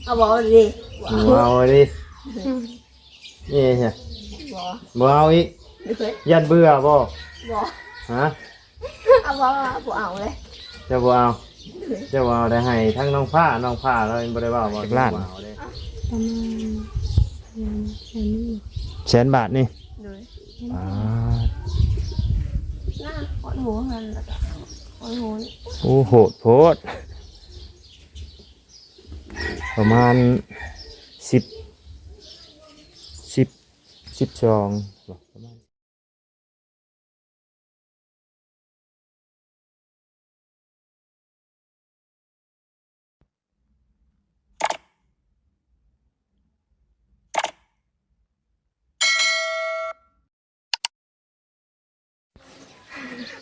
ເອົາບໍ່ເລີຍ ບໍ່ເອົາເລີຍ. ນີ້ຊະ ບໍ່ ບໍ່ເອົາອີກ. ໂດຍ ຢ້ານເບື່ອບໍ່? ບໍ່ ຮະ? ເອົາບໍ່ ບໍ່ເອົາເລີຍ. ເຈົ້າບໍ່ເອົາ? ໂດຍ ເຈົ້າບໍ່ເອົາ ໄດ້ໃຫ້ທັງນ້ອງຟ້າ ນ້ອງຟ້າລາວບໍ່ໄດ້ເວົ້າບໍ່? ຈັກລ້ານ? ບໍ່ເອົາເດ້. ປະມານແສນ ແສນໜຶ່ງ ແສນບາດນີ້. ໂດຍ ອ່າ ໜ້າຮອດຫົວຫັ້ນ ແລ້ວກໍຮອດຫົວນີ້. ໂອ້ ໂຫດໂພດ. ປະມານສິບ ສິບ ສິບສອງ ປະມານ.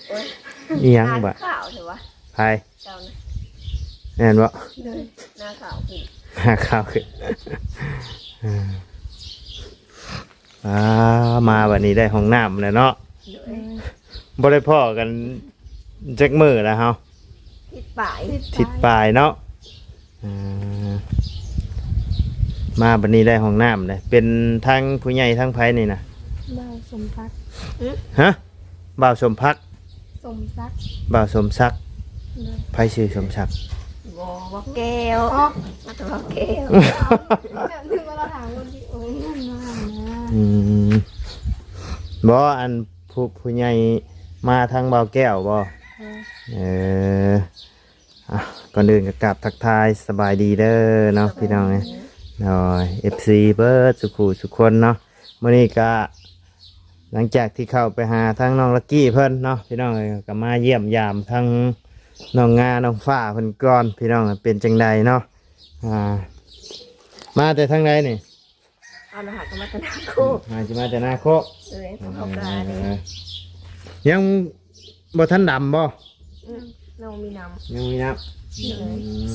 ໂອ້ຍ ອີ່ຫຍັງບາດ? ໜ້າຂາວແທ້ວະ ໃຜ? ເຈົ້ານະ ແມ່ນບໍ່? ໂດຍ ໜ້າຂາວຂຶ້ນ ໜ້າຂາວຂຶ້ນ. ອ່າ ມາບັດນີ້ໄດ້ຫ້ອງນ້ຳແລ້ວເນາະ. ໂດຍ ບໍ່ໄດ້ພໍ້ກັນຈັກມື້ແລ້ວເຮົາ? ທິດປາຍ ທິດປາຍເນາະ. ອ່າ ມາບັດນີ້ໄດ້ຫ້ອງນ້ຳເດ້. ເປັນທາງຜູ້ໃຫຍ່ທາງໃຜນີ້ນະ? ບ່າວສົມພັກ. ຮະ? ບ່າວສົມພັກ? ສົມສັກ. ບ່າວສົມສັກ. ໂດຍ ໃຜຊື່ສົມສັກ? ບໍ່ ບ່າວແກ້ວ. ອໍ ມາແຕ່ບ່າວແກ້ວ. ນຶກວ່າລາວຖາມຄົນທີ່ ໂອ້ຍ ມານະ. ອືມ ບໍ່ ອັນຜູ້ ຜູ້ໃຫຍ່ມາທາງບ່າວແກ້ວບໍ່? ເອີ ເອີ. ອ່ະ ກ່ອນອື່ນກໍກາບທັກທາຍສະບາຍດີເດີເນາະ ສະບາຍດີ ພີ່ນ້ອງເອີຍ. ໂດຍ ເອັຟຊີ ເບິດສູ່ຜູ້ສູ່ຄົນເນາະ. ມື້ນີ້ກະຫຼັງຈາກທີ່ເຂົ້າໄປຫາທາງນ້ອງລັກກີ້ເພິ່ນເນາະ ພີ່ນ້ອງເອີຍ ກໍມາຢ້ຽມຢາມທາງນ້ອງງາ ນ້ອງຟ້າເພິ່ນກ່ອນ ພີ່ນ້ອງ ເປັນຈັ່ງໃດເນາະ. ອ່າ ມາແຕ່ທາງໃດນີ້? ເອົາລະຫາກະມາແຕ່ນາໂຄກ. ຫາຊິມາແຕ່ນາໂຄກ. ເອີ ເຂົາກະ ເອີ ຍັງບໍ່ທັນດຳບໍ່? ອືມ ຍັງບໍ່ມີນ້ຳ. ຍັງມີນ້ຳ. ໂດຍ ອືມ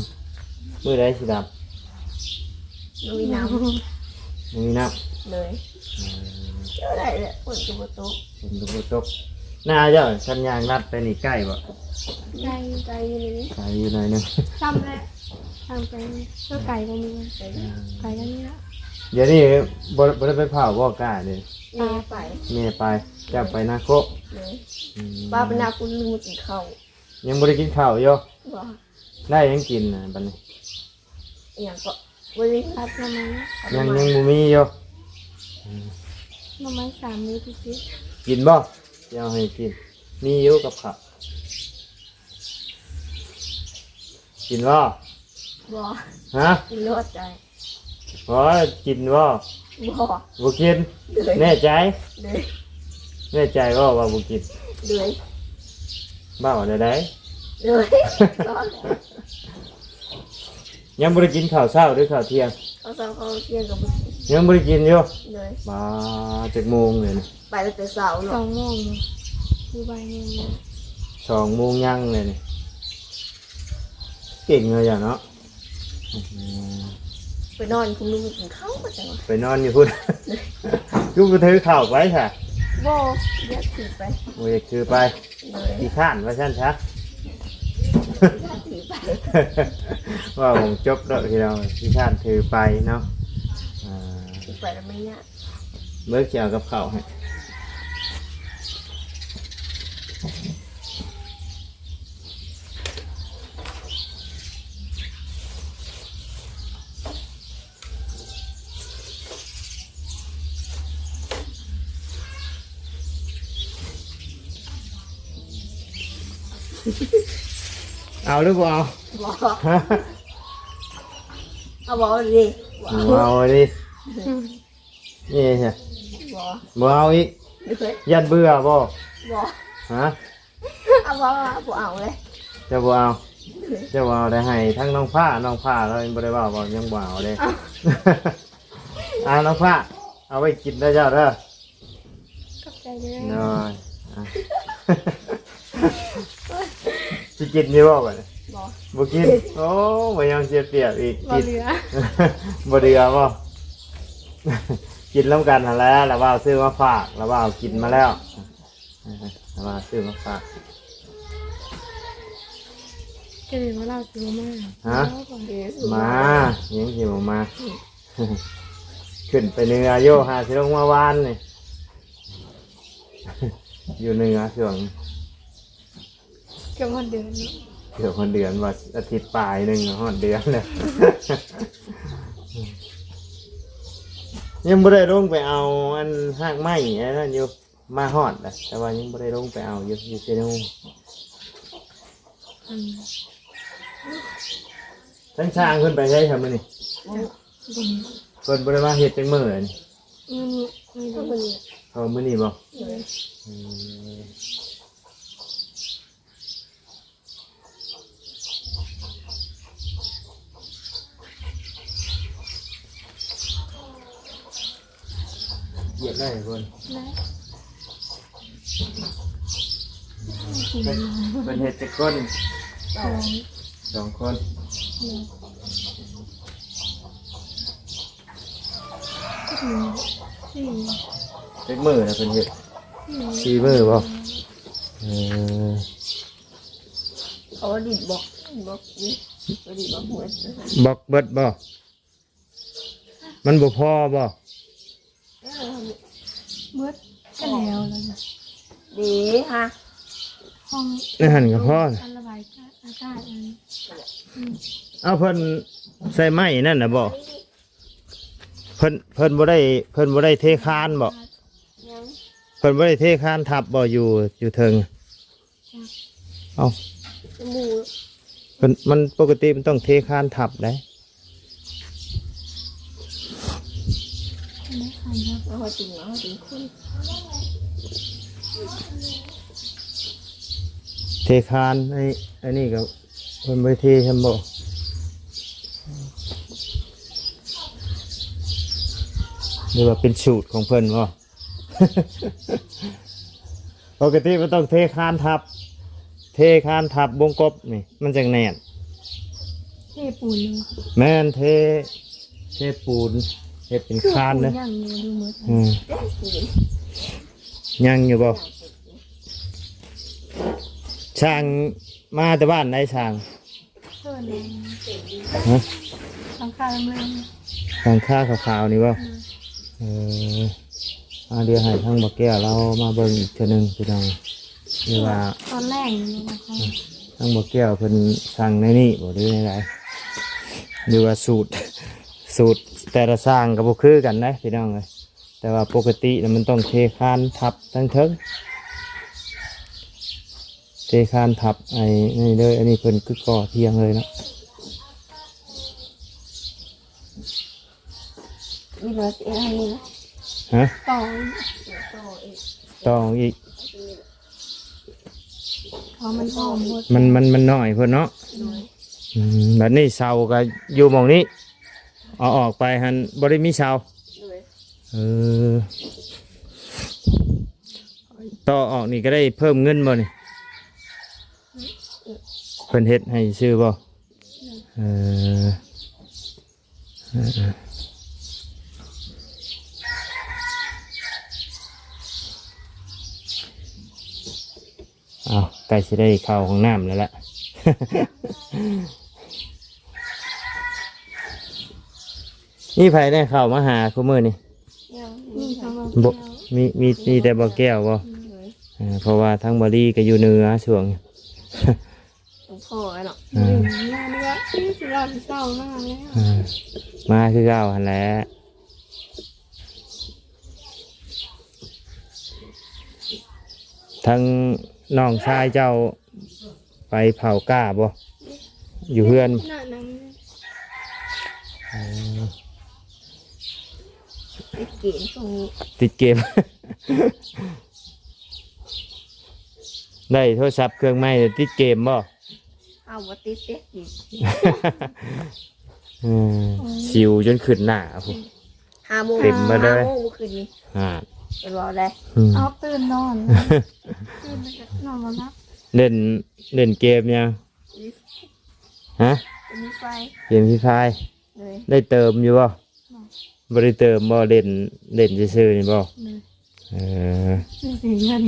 ມື້ໃດຊິດຳ? ບໍ່ມີນ້ຳ. ບໍ່ມີນ້ຳ. ໂດຍ ອືມ ກໍໄດ້ແຫຼະ ຝົນກໍບໍ່ຕົກ. ຝົນກໍບໍ່ຕົກ. ໜ້າເຈົ້າ ຄັນຍ່າງລັດໄປນີ້ໃກ້ບໍ່? ໄກ ໄກຢູ່ນີ້ ໄກຢູ່ໜ້ອຍໜຶ່ງ. ຊ້ຳແຫຼະ ທາງໄປກໍໄກກວ່ານີ້ ໄກກວ່ານີ້ລະ. ດຽວນີ້ບໍ່ ບໍ່ໄດ້ໄປເຜົາບໍ່ກ້ານີ້? ແມ່ໄປ ແມ່ໄປ. ເຈົ້າໄປນາໂຄກ. ໂດຍ ອືມ ປ້າໄປນາໂຄກ ລືມມາກິນເຂົ້າ. ຍັງບໍ່ໄດ້ກິນເຂົ້າຢູ່? ບໍ່. ໄດ້ຫຍັງກິນນະບັດນີ້? ອີ່ຫຍັງເກາະ? ບໍ່ໄດ້ ຜັດໜໍ່ໄມ້. ຍັງ ຍັງບໍ່ມີຢູ່. ອືມ ໜໍ່ໄມ້ສາມມື້ຕິດໆ. ກິນບໍ່? ຊິເອົາໃຫ້ກິນ. ມີຢູ່ກັບເຂົ້າ. ກິນບໍ່? ບໍ່. ຮະ? ກິນໂລດໄດ້. ບໍ່ກິນບໍ່? ບໍ່. ບໍ່ກິນ. ໂດຍ ແນ່ໃຈ? ໂດຍ ແນ່ໃຈບໍ່ວ່າບໍ່ກິນ? ໂດຍ ເວົ້າແນວໃດ? ໂດຍ ຍັງບໍ່ໄດ້ກິນເຂົ້າເຊົ້າ ຫຼື ເຂົ້າທ່ຽງ? ເຂົ້າເຊົ້າເຂົ້າທ່ຽງກໍບໍ່ກິນ. ຍັງບໍ່ໄດ້ກິນຢູ່? ໂດຍ ມາຈັກໂມງເລີຍນີ້? ໄປຕັ້ງແຕ່ເຊົ້າເນາະ. ສອງໂມງ ຢູ່ບ່າຍໂມງ. ສອງໂມງຍັງເລີຍນີ້. ເກັ່ງເນາະເຈົ້າເນາະ. ອືມ ໄປນອນພຸ້ນ ບໍ່ກິນເຂົ້າວ່າຊັ້ນ. ໄປນອນຢູ່ພຸ້ນ ຄືບໍ່ຖືເຂົ້າໄປຊະ? ບໍ່ ຢາກຖືໄປ. ບໍ່ຢາກຖືໄປ. ໂດຍ ຂີ້ຄ້ານວ່າຊັ້ນຊະ. ຢາກຖືໄປ. ເວົ້າຈົບໂລດພີ່ນ້ອງ ຂີ້ຄ້ານຖືໄປເນາະ. ອ່າ ຖືໄປແລ້ວມັນຍາກ. ເບິ່ງຊິເອົາກັບເຂົ້າໃຫ້. ເອົາຫຼືບໍ່ເອົາ? ບໍ່. ຮະ? ເອົາບໍ່ເລີຍ? ບໍ່ເອົາເລີຍ. ນີ້ຊະ ບໍ່ ບໍ່ເອົາອີກ. ໂດຍ ຢ້ານເບື່ອບໍ່? ບໍ່. ຮະ? ເອົາບໍ່ ບໍ່ເອົາເລີຍ. ເຈົ້າບໍ່ເອົາ? ໂດຍ ເຈົ້າບໍ່ເອົາ ໄດ້ໃຫ້ທັງນ້ອງຟ້າ ນ້ອງຟ້າລາວຍັງບໍ່ໄດ້ເວົ້າ ເວົ້າຍັງບໍ່ເອົາເດ້. ເອົາ ອ່າ ນ້ອງຟ້າ ເອົາໄວ້ກິນເດີເຈົ້າເດີ. ຂອບໃຈເດີ. ໂດຍ ອ່ະ ຊິກິນຢູ່ບໍ່ບັດນີ້? ບໍ່ ບໍ່ກິນ. ໂອ້ ບໍ່ຍອມເສຍປຽບອີກ. ບໍ່ເຫຼືອ ກິນ ບໍ່ເຫຼືອບໍ່? ກິນນຳກັນຫັ້ນແຫຼະ ລາວບ່າວຊື້ມາຝາກ ລາວບ່າວກິນມາແລ້ວ ລາວບ່າວຊື້ມາຝາກ. ກໍເລີຍວ່າລາວຊິບໍ່ມາ ຮະ? ເອີ ມາ ຍັງຊິບໍ່ມາ ຂຶ້ນໄປເໜືອໂຍ ຫາຊິລົງມາວານນີ້ ຢູ່ເໜືອຊ່ວງ ເກືອບຮອດເດືອນເນາະ ເກືອບຮອດເດືອນ ວ່າອາທິດປາຍໜຶ່ງຮອດເດືອນແລ້ວ ຍັງບໍ່ໄດ້ລົງໄປເອົາອັນຮາກໄມ້ອັນນັ້ນຢູ່ ມາຮອດແລ້ວ ແຕ່ວ່າຍັງບໍ່ໄດ້ລົງໄປເອົາຢູ່ ຢູ່ເຊໂນ ອືມ ທາງຊ່າງເພິ່ນໄປໃສຊະມື້ນີ້? ເພິ່ນບໍ່ໄດ້ມາເຮັດຈັກມື້ແລ້ວນີ້? ມື້ນີ້ ມື້ນີ້ ເອີ ມື້ນີ້ບໍ່? ໂດຍ ອືມ ຢຽບໄດ້ບໍ່? ໄດ້ ເພິ່ນ ເພິ່ນເຮັດຈັກຄົນ? ສອງ ສອງຄົນ ໂດຍ ຈັກມື້ ສີ່ ຈັກມື້ນະເພິ່ນເຮັດ? ສີ່ ສີ່ມື້ບໍ່? ເອີ ເຂົາວ່າດິດບລັອກ ບລັອກ ບໍ່ດິດບລັອກເບິດ ບລັອກເບິດບໍ່? ມັນບໍ່ພໍບໍ່? ເອີ ເບິດກໍແລ້ວແລ້ວນະ ເດ້ຮະ ຫ້ອງ ໃນຫັ້ນກໍພໍນະ ອັນລະບາຍອາກາດອັນ ອືມ ເອົາ ເພິ່ນໃສ່ໄມ້ນັ້ນນະບໍ່? ເພິ່ນ ເພິ່ນບໍ່ໄດ້ ເພິ່ນບໍ່ໄດ້ເທຄານບໍ່? ຍັງ ເພິ່ນບໍ່ໄດ້ເທຄານທັບບໍ່ ຢູ່ ຢູ່ເທິງ? ເອົ້າ ບໍ່ ເພິ່ນ ມັນປົກກະຕິມັນຕ້ອງເທຄານທັບໄດ໋ ເທຄານ ອັນນີ້ ອັນນີ້ກໍເພິ່ນບໍ່ໄດ້ເທຊ້ຳບໍ່ ຫຼືວ່າເປັນສູດຂອງເພິ່ນບໍ່? ປົກກະຕິມັນຕ້ອງເທຄານທັບ ເທຄານທັບວົງກົບນີ້ ມັນຈັ່ງແໜ້ນ ເທປູນ ແມ່ນ ເທ ເທປູນ ເຮັດເປັນຄານເດີ ຍັງຢູ່ ອືມ ຍັງຢູ່ບໍ່? ຊ່າງມາແຕ່ບ້ານໃດຊ່າງ? ເພິ່ນ ຮະ? ຫຼັງຄາເຫຼືອງ ຫຼັງຄາຂາວໆນີ້ບໍ່? ອືມ ເອີ ອ່າ ດຽວໃຫ້ທາງບໍ່ແກ້ວລາວມາເບິ່ງອີກເທື່ອໜຶ່ງພີ່ນ້ອງ ຫຼືວ່າຕອນແລກນີ້ບໍ່ຄ່ອຍ ທາງບໍ່ແກ້ວເພິ່ນສັ່ງໃນນີ້ບໍ່ ຫຼືໃນໃດ ຫຼືວ່າສູດ ສູດແຕ່ລະຊ່າງກໍບໍ່ຄືກັນເດ້ພີ່ນ້ອງເອີຍ ແຕ່ວ່າປົກກະຕິນະມັນຕ້ອງເທຄານທັບທັງເທິງ ເທຄານທັບໄອ້ນີ້ເດີ ອັນນີ້ເພິ່ນຄືກໍ່ທຽງເລີຍເນາະ ມີເລີຍຊິເຮັດອັນນີ້ນະ ຮະ? ຕໍ່ອີກ ຕໍ່ອີກ ຕໍ່ອີກ ເອົາມັນອ້ອມໝົດ ມັນ ມັນ ມັນນ້ອຍໂພດເນາະ ໂດຍ ອືມ ບັດນີ້ເສົາກໍຢູ່ໝ່ອງນີ້ ເອົາອອກໄປຫັ້ນບໍ່ໄດ້ມີເສົາ ໂດຍ ເອີ ຕໍ່ອອກນີ້ກໍໄດ້ເພີ່ມເງິນບໍ່ນີ້? ເພິ່ນເຮັດໃຫ້ຊື່ບໍ່? ເອີ ເອີ ເອີ ອ້າວ ໃກ້ຊິໄດ້ເຂົ້າຫ້ອງນ້ຳແລ້ວລະ ມີໃຜແດ່ເຂົ້າມາຫາຄູ່ມື້ນີ້? ຍັງ ມີ ມີ ມີ ມີແຕ່ບໍ່ແກ້ວບໍ່? ເອີ ເພາະວ່າທາງບໍ່ລີກໍຢູ່ເໜືອຊ່ວງ ບໍ່ພໍເນາະ ເອີ ເອີ ເອີ ເອີ ເອີ ເອີ ມາຄືເກົ່າຫັ້ນແຫຼະ ທັງນ້ອງຊາຍເຈົ້າໄປເຜົາກ້າບໍ່? ຢູ່ເຮືອນ ເອີ ຕິດເກມຊ່ວງນີ້ ຕິດເກມ ໄດ້ໂທລະສັບເຄື່ອງໃໝ່ຕິດເກມບໍ່? ເອົາບໍ່ຕິດເດ້ ເອີ ສິວຈົນຂຶ້ນໜ້າພຸ້ນ ຫ້າໂມງ ເຕັມມາເລີຍ ຫ້າໂມງມື້ຄືນນີ້ ອ່າ ເປັນເວົ້າໄດ້ ອືມ ເອົາຕື່ນນອນ ຕື່ນແລ້ວກໍນອນບໍ່ຫຼັບ ເລ່ນ ເລ່ນເກມຫຍັງ? ຮະ? ເກມຟຣີໄຟ ເກມຟຣີໄຟ ໂດຍ ໄດ້ເຕີມຢູ່ບໍ່? ບໍ່ໄດ້ເຕີມບໍ່? ເລ່ນ ເລ່ນຊື່ໆນີ້ບໍ່? ໂດຍ ເອີ ຊື້ເສຍເງິນ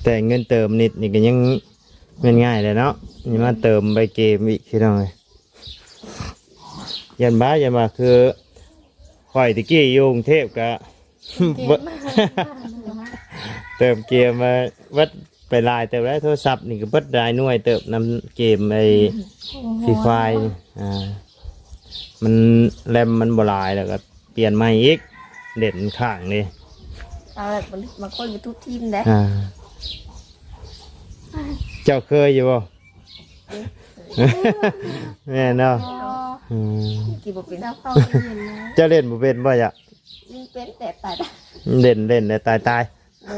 ແຕ່ເງິນເຕີມນິດນີ້ກໍຍັງ ແມ່ນງ່າຍແຫຼະເນາະ ນີ້ມາເຕີມໄປເກມອີກພີ່ນ້ອງເອີຍ. ຢ້ານວ່າ ຢ້ານວ່າຄືຂ້ອຍຕະກີ້ຢູ່ກຸງເທບກະ ເກມ ເຕີມເກມມາເບິດໄປຫຼາຍເຕີບແລ້ວ. ໂທລະສັບນີ້ກໍເບິດຫຼາຍໜ່ວຍເຕີບນຳເກມໄອ້ Free Fire ນີ້ ອ່າ ມັນ RAM ມັນບໍ່ຫຼາຍ ແລ້ວກໍປ່ຽນໃໝ່ອີກ ເນັດມັນຄ້າງເດ້. ເອົາລະ ບາງຄົນກໍທຸບຖິ້ມເດ້. ອ່າ ເຈົ້າເຄີຍຢູ່ບໍ່? ແມ່ນເນາະ. ອືມ ກິນບໍ່ເປັນ ເຈົ້າເຂົ້າກິນເປັນນະ? ເຈົ້າຫຼິ້ນບໍ່ເປັນບໍ່? ຢາກ ຫຼິ້ນເປັນແຕ່ຕາຍ ຫຼິ້ນ ຫຼິ້ນແຕ່ຕາຍ ຕາຍ. ເອີ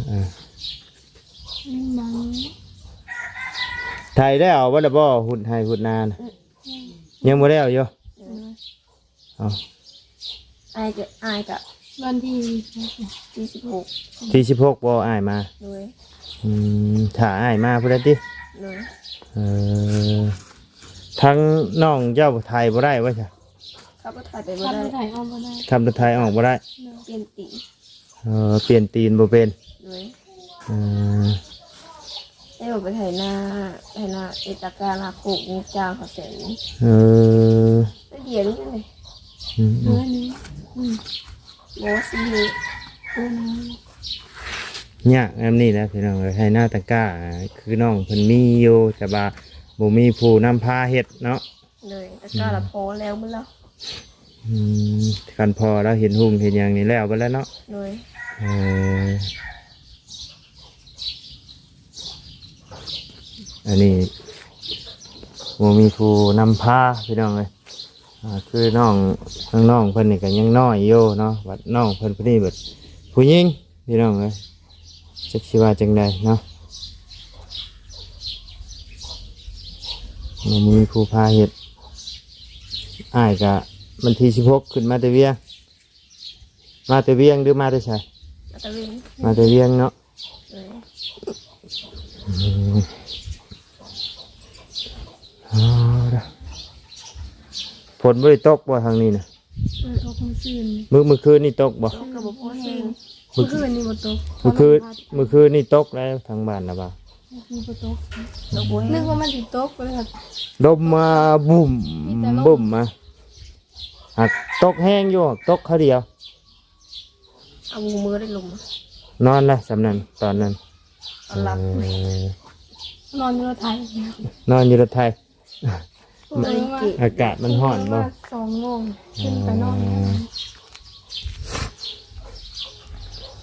ເອີ ໄຖແລ້ວເບິດແລ້ວບໍ່? ຮຸດໄຮ່ຮຸດນານະ ອືມ ຍັງບໍ່ແລ້ວຢູ່. ເອີ ເອົ້າ ອ້າຍກໍ ອ້າຍກໍ ວັນທີ ທີສິບຫົກ ທີສິບຫົກບໍ່ອ້າຍມາ? ໂດຍ. ອືມ ຖ້າອ້າຍມາພຸ້ນແຫຼະຕິ? ໂດຍ. ເອີ ທາງນ້ອງເຈົ້າໄຖບໍ່ໄດ້ວ່າຊະ? ຂັບລົດໄຖໄປບໍ່ໄດ້ ຂັບລົດໄຖອອກບໍ່ໄດ້ ຂັບລົດໄຖອອກບໍ່ໄດ້. ໂດຍ. ປ່ຽນຕີນ ເອີ ປ່ຽນຕີນບໍ່ເປັນ. ໂດຍ. ເອີ ໃຫ້ອອກໄປໄຖນາ ໄຖນາເອດຕາການາໂຄກ ຈ້າງເຂົາແສນໜຶ່ງ. ເອີ ໄປດຽວນີ້ເລີຍ. ອືມ ເດືອນໜຶ່ງ. ອືມ ບໍ່ ສີ່ມື້. ຍາກແນວນີ້ແຫຼະພີ່ນ້ອງເອີຍ ໄຖນາຕາກ້າ ຄືນ້ອງເພິ່ນມີຢູ່ ແຕ່ວ່າບໍ່ມີຜູ້ນຳພາເຮັດເນາະ. ໂດຍ ຕາກ້າລະພໍແລ້ວໝົດແລ້ວ. ອືມ ຄັນພໍລາວເຮັດຮຸ່ງເຮັດຫຍັງນີ້ແລ້ວເບິດແລ້ວເນາະ. ໂດຍ. ເອີ ອັນນີ້ບໍ່ມີຜູ້ນຳພາພີ່ນ້ອງເອີຍ. ອ່າ ຄືນ້ອງ ນ້ອງໆເພິ່ນນີ້ກໍຍັງນ້ອຍຢູ່ເນາະ ບັດນ້ອງເພິ່ນຜູ້ນີ້ບັດຜູ້ຍິງ ພີ່ນ້ອງເອີຍ ຈັກຊິວ່າຈັ່ງໃດເນາະ ບໍ່ມີຜູ້ພາເຮັດ. ອ້າຍກະວັນທີສິບຫົກຂຶ້ນມາແຕ່ວຽງ ມາແຕ່ວຽງ ຫຼືມາແຕ່ໃສ? ມາແຕ່ວຽງ ມາແຕ່ວຽງເນາະ. ເອີ ອືມ ເອົາລະ ຝົນບໍ່ໄດ້ຕົກບໍ່ທາງນີ້ນະ? ຕົກມື້ຄືນ ມື້ ມື້ຄືນນີ້ຕົກບໍ່? ຕົກກໍບໍ່ພໍແຮງ ມື້ຄືນນີ້ບໍ່ຕົກ ມື້ຄືນ ມື້ຄືນນີ້ຕົກແລ້ວທາງບ້ານລະວ່າ ບໍ່ຕົກ ຕົກບໍ່ແຮງ ນຶກວ່າມັນຊິຕົກເລີຍ ລົມມາບຸ້ມ ມີແຕ່ລົມ ບຸ້ມມາ ຫາກຕົກແຮງຢູ່ ຕົກຄາວດຽວ. ເອົາມືໄດ້ລົມ ນອນລະສ່ຳນັ້ນ ຕອນນັ້ນ ນອນຫຼັບ ເອີ ນອນຢູ່ລົດໄຖ ນອນຢູ່ລົດໄຖ. ອາກາດມັນຮ້ອນບໍ່? ສອງໂມງຂຶ້ນໄປນອນ. ເອີ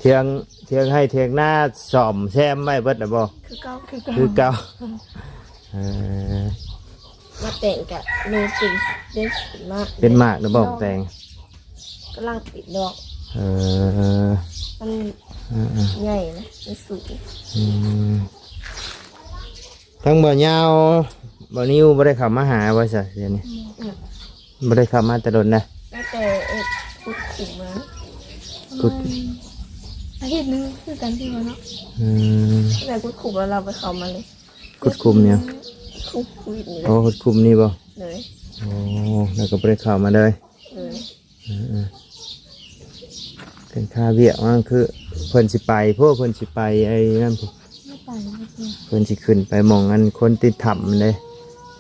ຖຽງ ຖຽງໄຮ່ຖຽງນາສ້ອມແຊມໄວ້ເບິດແລ້ວບໍ່? ຄືເກົ່າ ຄືເກົ່າ ຄືເກົ່າ. ເອີ ມາແຕ່ງກະເລີຍເປັນ ເປັນໝາກ ເປັນໝາກແລ້ວບໍ່? ແຕ່ງ ກຳລັງຕິດດອກ. ເອີ ມັນ ເອີໆ ໃຫຍ່ນະ ມັນສູງ. ອືມ ທາງບ່າວຍາວ ບ່າວນິວບໍ່ໄດ້ເຂົ້າມາຫາວ່າຊະດຽວນີ້? ອືມ ບໍ່ໄດ້ເຂົ້າມາແຕ່ດົນນະ ຕັ້ງແຕ່ເຮັດຂຸດຂຸມມາ ປະມານອາທິດໜຶ່ງຄືກັນທີ່ວ່າເນາະ. ອືມ ແລ້ວຂຸດຂຸມແລ້ວລາວໄປເຂົ້າມາເລີຍ. ຂຸດຂຸມຫຍັງ? ຂຸດຂຸມນີ້ແຫຼະ. ອໍ ຂຸດຂຸມນີ້ບໍ່? ໂດຍ. ອໍ ແລ້ວກໍບໍ່ໄດ້ເຂົ້າມາເລີຍ. ໂດຍ. ເອີໆ ເປັນຄ່າວຽກມັນຄືເພິ່ນຊິໄປພຸ້ນ ເພິ່ນຊິໄປໄອ້ນັ້ນພຸ້ນ ບໍ່ໄປ ບໍ່ໄປ ເພິ່ນຊິຂຶ້ນໄປໝ່ອງອັນຄົນຕິດຖ້ຳນັ້ນເດ້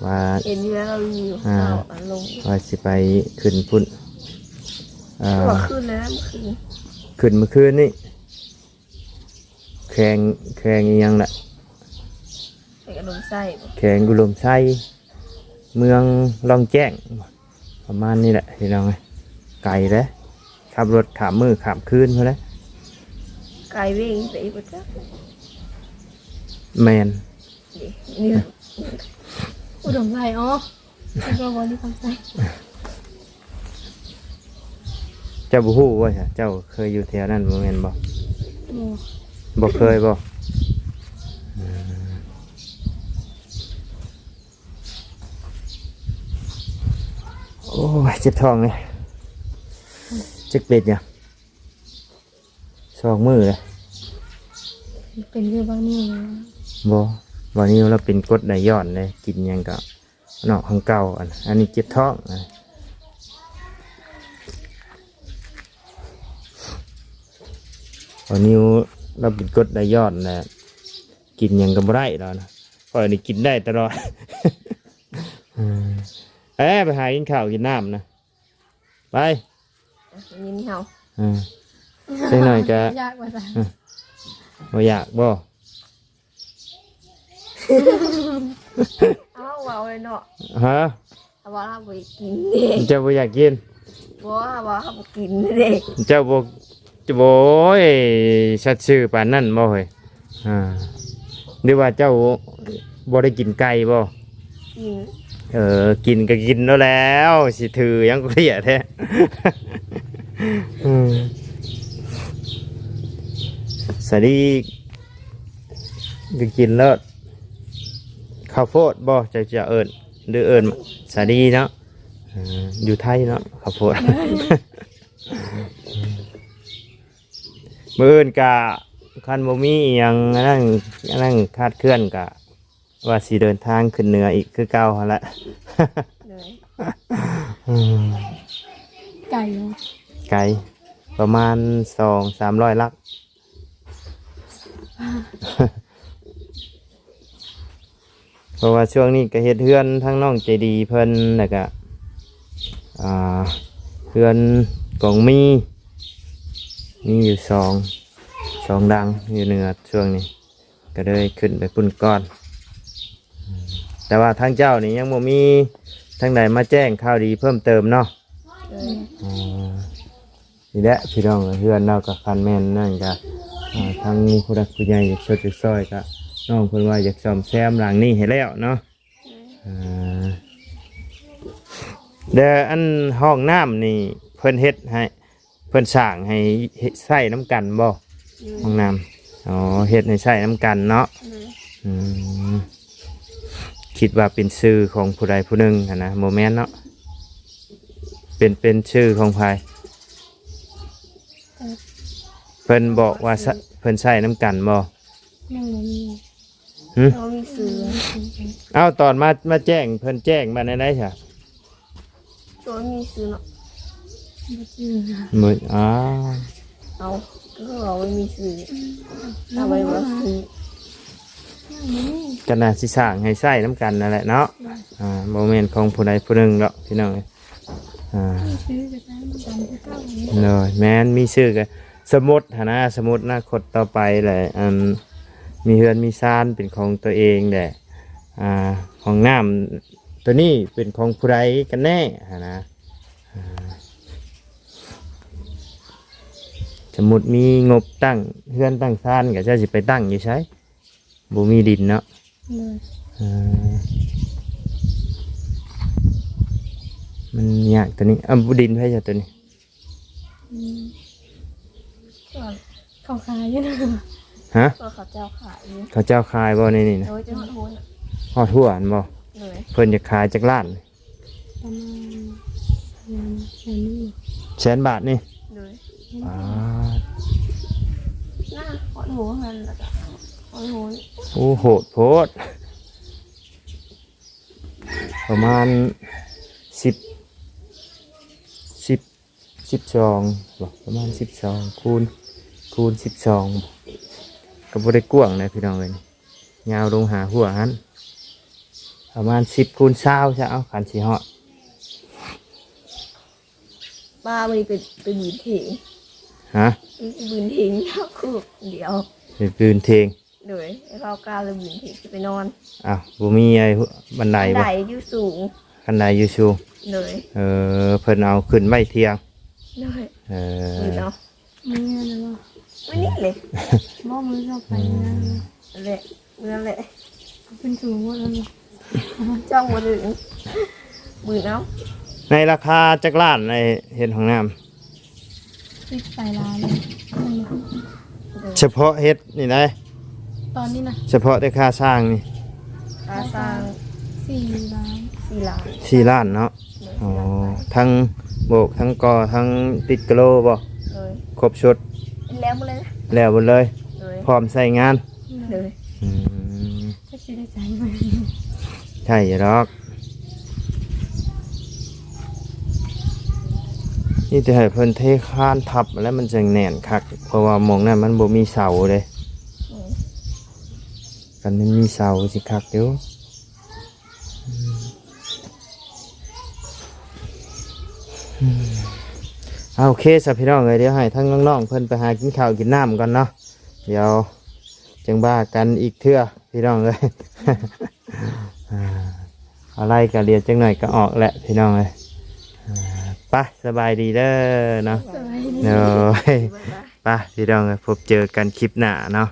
ວ່າ ເຫັນຢູ່ແລ້ວ ລາວຢູ່ ອ່າ ເຂົາອັນລົງ ວ່າຊິໄປຂຶ້ນພຸ້ນ. ເອີ ຄືວ່າຂຶ້ນແລ້ວ ເມື່ອຄືນ ຂຶ້ນເມື່ອຄືນນີ້ ແຂວງ ແຂວງອີ່ຫຍັງລະ? ແຂວງອຸດົມໄຊ. ແຂວງອຸດົມໄຊ ເມືອງລ່ອງແຈ້ງ ປະມານນີ້ແຫຼະພີ່ນ້ອງເອີຍ. ໄກເດ້ ຂັບລົດຂ້າມມື້ຂ້າມຄືນພຸ້ນແຫຼະ. ໄກເວງໄປອີກບໍ່ຈັກ. ແມ່ນ ນີ້ ນີ້ ອຸດົມໄຊ. ອໍ ຄິດວ່າບໍລິຄຳໄຊ. ເຈົ້າບໍ່ຮູ້ວ່າ ເຈົ້າເຄີຍຢູ່ແຖວນັ້ນບໍ່ແມ່ນບໍ່? ບໍ່ ບໍ່ເຄີຍບໍ່? ອືມ ໂອ້ຍ ເຈັບທ້ອງເລີຍ ຈັກເປັນຫຍັງ. ສອງມື້ເລີຍ ເປັນຄືບ່າວນິວ. ບໍ່ ບ່າວນິວລາວເປັນກົດໄດຍ້ອນເດ້ ກິນຫຍັງກໍອອກທາງເກົ່າ. ອັນ ອັນນີ້ເຈັບທ້ອງ ອັນ ບ່າວນິວ ລາວເປັນກົດໄດ້ຍ້ອນນະ ກິນຫຍັງກໍບໍ່ໄດ້ລາວນະ. ຂ້ອຍນີ້ກິນໄດ້ຕະຫຼອດ. ເອີ ໄປຫາກິນເຂົ້າກິນນ້ຳນະ ໄປ. ຍິນເຮົາ ເອີ ຈັກໜ້ອຍກະ ຢາກວ່າຊັ້ນ ເອີ ບໍ່ຢາກບໍ່? ເອົາ ເວົ້າເລີຍເນາະ ຮະ? ເຮົາວ່າເຮົາບໍ່ໄດ້ກິນເດ້. ເຈົ້າບໍ່ຢາກກິນ? ບໍ່ ເຮົາວ່າເຮົາບໍ່ກິນເດ້. ເຈົ້າບໍ່ ໂອ້ຍ ສັດຊື່ປານນັ້ນບໍ່ເຮີ້ຍ? ອ່າ ຫຼືວ່າເຈົ້າບໍ່ໄດ້ກິນໄກ່ບໍ່? ກິນ ເອີ ກິນກໍກິນແລ້ວແຫຼະ ຊິຖືຫຍັງກໍເລີຍແທ້. ອືມ ສາລີກໍກິນໂລດ. ເຂົ້າໂພດບໍ່ ເຈົ້າຈະເອີ້ນ ຫຼືເອີ້ນສາລີເນາະ? ເອີ ຢູ່ໄທເນາະ ເຂົ້າໂພດ. ມື້ອື່ນກະ ຄັນບໍ່ມີອີ່ຫຍັງອັນນັ້ນ ອັນນັ້ນຄາດເຄື່ອນ ກະວ່າຊິເດີນທາງຂຶ້ນເໜືອອີກຄືເກົ່າຫັ້ນແຫຼະ. ໂດຍ ອືມ ໄກຢູ່ ໄກ ປະມານສອງສາມຮ້ອຍຫຼັກ. ເພາະວ່າຊ່ວງນີ້ກໍເຮັດເຮືອນທາງນ້ອງໃຈດີເພິ່ນ ແລ້ວກໍ ອ່າ ເຮືອນກອງມີ ມີຢູ່ສອງ ສອງຫຼັງຢູ່ເໜືອ ຊ່ວງນີ້ກໍເລີຍຂຶ້ນໄປພຸ້ນກ່ອນ. ແຕ່ວ່າທາງເຈົ້ານີ້ຍັງບໍ່ມີທາງໃດມາແຈ້ງຂ່າວດີເພີ່ມເຕີມເນາະ? ເອີ ອໍ ນີ້ແຫຼະພີ່ນ້ອງ ເຮືອນລາວກໍຄັນແມ່ນນັ້ນກໍ ອ່າ ທາງຜູ້ຫຼັກຜູ້ໃຫຍ່ຢາກຊົດຢາກຊ່ອຍ ກໍນ້ອງເພິ່ນວ່າຢາກສ້ອມແຊມຫຼັງນີ້ໃຫ້ແລ້ວເນາະ. ເອີ ແລ້ວອັນຫ້ອງນ້ຳນີ້ເພິ່ນເຮັດໃຫ້ ເພິ່ນສ້າງໃຫ້ ໃຊ້ນຳກັນບໍ່? ໂດຍ ຫ້ອງນ້ຳ ອໍ ເຮັດໃຫ້ໃຊ້ນຳກັນເນາະ. ໂດຍ ອືມ ຄິດວ່າເປັນຊື່ຂອງຜູ້ໃດຜູ້ໜຶ່ງຫັ້ນນະ ບໍ່ແມ່ນເນາະ? ເປັນ ເປັນຊື່ຂອງໃຜ? ເອີ ເພິ່ນບອກວ່າ ເພິ່ນໃຊ້ນຳກັນບໍ່? ຍັງບໍ່ມີ ຫຶ? ບໍ່ມີຊື່. ເອົ້າ ຕອນມາ ມາແຈ້ງ ເພິ່ນແຈ້ງວ່າແນວໃດຊະ? ໂດຍ ມີຊື່ເນາະ ບໍ່ຈື່. ບໍ່ ອ້າວ ເອົາ ກໍຄືວ່າບໍ່ມີຊື່ ອືມ ເອົາໄວ້ວ່າຊື່ ຍັງບໍ່ມີ ກໍໜ້າຊິສ້າງໃຫ້ໃຊ້ນຳກັນນັ້ນແຫຼະເນາະ. ໂດຍ ອ່າ ບໍ່ແມ່ນຂອງຜູ້ໃດຜູ້ໜຶ່ງດອກພີ່ນ້ອງເອີຍ. ອ່າ ມີຊື່ກໍໃຊ້ນຳກັນຄືເກົ່າ. ໂດຍ ແມ່ນ ມີຊື່ກໍ ສົມມຸດຫັ້ນນະ ສົມມຸດອະນາຄົດຕໍ່ໄປແຫຼະ ອັນ ມີເຮືອນມີຊານເປັນຂອງຕົວເອງແຫຼະ ອ່າ ຫ້ອງນ້ຳຕົວນີ້ເປັນຂອງຜູ້ໃດກັນແນ່ຫັ້ນນະ. ອ່າ ສົມມຸດມີງົບຕັ້ງເຮືອນຕັ້ງຊານ ກໍເຈົ້າຊິໄປຕັ້ງຢູ່ໃສ? ບໍ່ມີດິນເນາະ. ໂດຍ ເອີ ມັນຍາກຕົວນີ້. ເອົາ ດິນໃຜຊະຕົວນີ້? ອືມ ເຂົາຂາຍຢູ່ນະ. ຮະ? ເຂົາເຈົ້າຂາຍຢູ່. ເຂົາເຈົ້າຂາຍບໍ່ໃນນີ້ນະ? ໂດຍ ຈົນຮອດຫົວນະ. ຮອດຫົວຫັ້ນບໍ່? ໂດຍ ເພິ່ນຢາກຂາຍຈັກລ້ານ? ປະມານແສນ ແສນໜຶ່ງ ແສນບາດນີ້. ໂດຍ ອ່າ ໜ້າຮອດຫົວຫັ້ນ ແລ້ວກໍຮອດຫົວ. ໂອ້ ໂຫດໂພດ. ປະມານສິບ ສິບ ສິບສອງບໍ? ປະມານສິບສອງຄູນ ຄູນສິບສອງບໍ? ກໍບໍ່ໄດ້ກວ້າງນະພີ່ນ້ອງເອີຍ. ຍາວລົງຫາຫົວຫັ້ນ ປະມານສິບຄູນຊາວຊະ ເອົາ ຄັນຊິຮອດ. ປ້າ ມື້ນີ້ໄປ ໄປບືນເຖງ. ຮະ? ໄປບືນເຖງ ເຮົາຄູ່ຄົນດຽວ ໄປບືນເຖງ. ໂດຍ ໄປເຝົ້າກາ ແລ້ວບືນເຖງ ຊິໄປນອນ. ອ້າວ ບໍ່ມີໄອ້ບັນໄດບໍ່? ບັນໄດຢູ່ສູງ. ບັນໄດຢູ່ສູງ. ໂດຍ ເອີ ເພິ່ນເອົາຂຶ້ນໄວ້ທ່ຽງ. ໂດຍ ເອີ ມື້ເນາະ. ມື້ນີ້ເລີຍ ມື້ນີ້ເລີຍ. ບໍ່ ມື້ເຊົ້າໄປ. ອືມ ນັ້ນແຫຼະ ມື້ນັ້ນແຫຼະ. ເປັນສູງໝົດແລ້ວນີ້ ຈ້ອງບໍ່ເຖິງ ບືນເອົາ. ໃນລາຄາຈັກລ້ານ ໄອ້ເຮັດຫ້ອງນ້ຳ? ສິບປາຍລ້ານ. ໂດຍ ສະເພາະເຮັດນີ້ໄດ໋? ຕອນນີ້ນະ ສະເພາະແຕ່ຄ່າສ້າງນີ້? ຄ່າສ້າງສີ່ລ້ານ. ສີ່ລ້ານ ສີ່ລ້ານເນາະ. ໂດຍ ອໍ ສີ່ລ້ານປາຍ ທັງໂບກ ທັງກໍ່ ທັງຕິດກະໂລບໍ? ໂດຍ ຄົບຊຸດ. ແລ້ວໝົດເລີຍ. ແລ້ວໝົດເລີຍ. ໂດຍ ພ້ອມໃຊ້ງານ. ໂດຍ ອືມ ຈັກຊິໄດ້ໃຊ້ບໍ່? ໃຊ້ຢູ່ດອກ. ມີແຕ່ໃຫ້ເພິ່ນເທຄານທັບແລ້ວມັນຈັ່ງແໜ້ນຄັກ ເພາະວ່າໝ່ອງນັ້ນມັນບໍ່ມີເສົາເດ້. ຄັນມັນມີເສົາຊິຄັກຢູ່. ອືມ ອືມ ເອົາ ໂອເຄຊະພີ່ນ້ອງເອີຍ ດຽວໃຫ້ທັງນ້ອງໆເພິ່ນໄປຫາກິນເຂົ້າກິນນ້ຳກ່ອນເນາະ ດຽວຈັ່ງວ່າກັນອີກເທື່ອພີ່ນ້ອງເອີຍ. ອາ ອາໄລກໍດຽວຈັກໜ້ອຍກໍອອກແຫຼະພີ່ນ້ອງເອີຍ. ອາ ໄປ ສະບາຍດີເດີເນາະ. ສະບາຍດີ. ໂດຍ ໄປພີ່ນ້ອງເອີຍ ພົບເຈີກັນຄລິບໜ້າເນາະ.